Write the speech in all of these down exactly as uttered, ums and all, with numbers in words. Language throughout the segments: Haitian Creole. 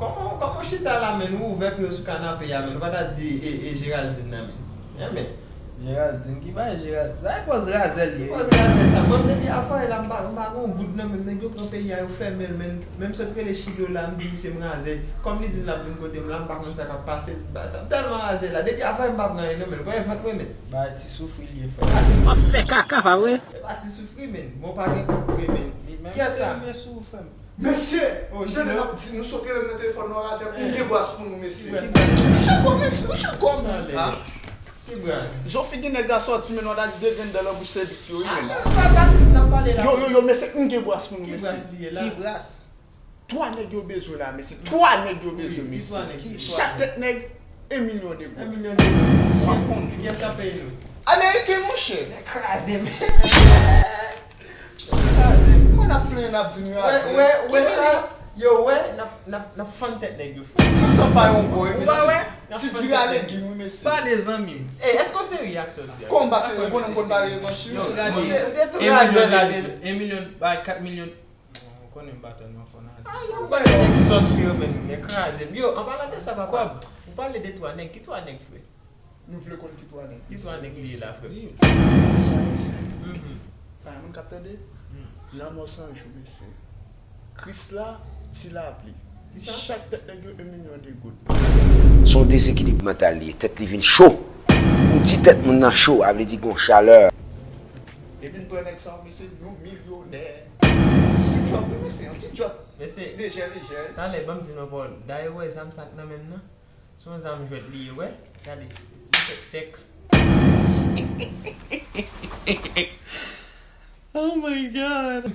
Kòman, kòman w chita la, men, ou ouvè pye w sou kanape a, men, ou pa ta di, e, e Geraldine nan, men. Enben. Geraldine, ki bagay Geraldine? Sa e pòz razè l ye. Pòz razè sa. Mwen, depi avanyè la, m pa, m pa gen yon goud nan men m. Nèg yo pran peyi a, yo fèmen l, men, men m sot rele Chido la, m di misye m razè. Kòm li di l ap vin kote m la, m pa konn sa k ap pase. Sa tèlman razè la. Depi avanyè m pa pran anyen, non, men. Konnen vant mwen, men. Bagay ti soufri l ye, frè. W ap fè kaka, pa vre? E pa ti soufri, men. Bon, pa gen kòb vre, men. Kiyès sa? Mesye, m tande n ap di nou sot rele m nan telefòn nan razè pou m gen bras pou nou mesye. Mesye, mesye, mesye, mesye. Ki bras? Jan figi nèg la sòti men nou ta di de grenn dan nan bouch se bit yo wi men. Sa tout n ap pale la. Yo, yo, yo, mesye, m gen bras pou nou mesye. Ki bras li ye la? Ki bras? Twa nèg yo bezwen la mesye. Twa nèg yo bezwen mesye. Chak tèt nèg, en milyon de goud. En milyon de goud. W ap konn jou. Kiyès k ap peye nou? Ameriken monchè. Nèg kraze men. Mwen ap plenyen n ap di nou aze. Wè, wè, wè sa. Yo, wè, n ap, n ap, n ap fann tèt nèg yo, frè. Ti san pa yon bò, wi, mesye. Ti diri a legim, wi, mesye. Pale, zanmi m. E, èske w serye ak sa w di a? Kòman m pa serye? Ou konnen m konn pale revanch, wi. Yo, gade. M te tou razè la. En milyon, bay kat milyon. Ou konnen m pa tèlman fò nan atis. Ou bay nèg sòt yo menm, nèg kraze m. Yo, an palan de sa, papa, ou pale de twa nèg. Ki twa nèg, frè? Nou vle konn ki twa nèg. Ki twa nèg li ye la, frè? Pa gen moun k ap tande? Lanmò san jou, mesye. Krisla, Ti Lapli. Chak tèt nèg yo en milyon de goud. Se yon dezekilib mantal li ye. Tèt li vin cho. Pou di tèt moun nan cho, a vle di gon chalè. Depi n pran nèg sa yo, mesye, nou milyonè. Ti djòb, wi, mesye, yon ti djòb. Mesye, lejè, lejè. Talè, ban m di nou yon pawòl. Dayè, w wè zam sa k nan men m nan? Se yon zam jwèt li ye, wè. Gade, li fèk tèk. Oh my God.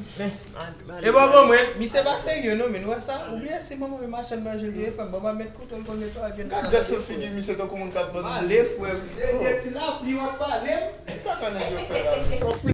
E bò bò mwen, misye pa serye non, men ou wè sa? Ou bliye si manman w e machann manje l te ye, frè m, manman met kouto l konn netwaye vyann. Gad gras sou figi misye tankou moun k ap vann. Pale, frè m. Dènye ti lapli w ap pale m. Kaka nèg yo fè la, mesye.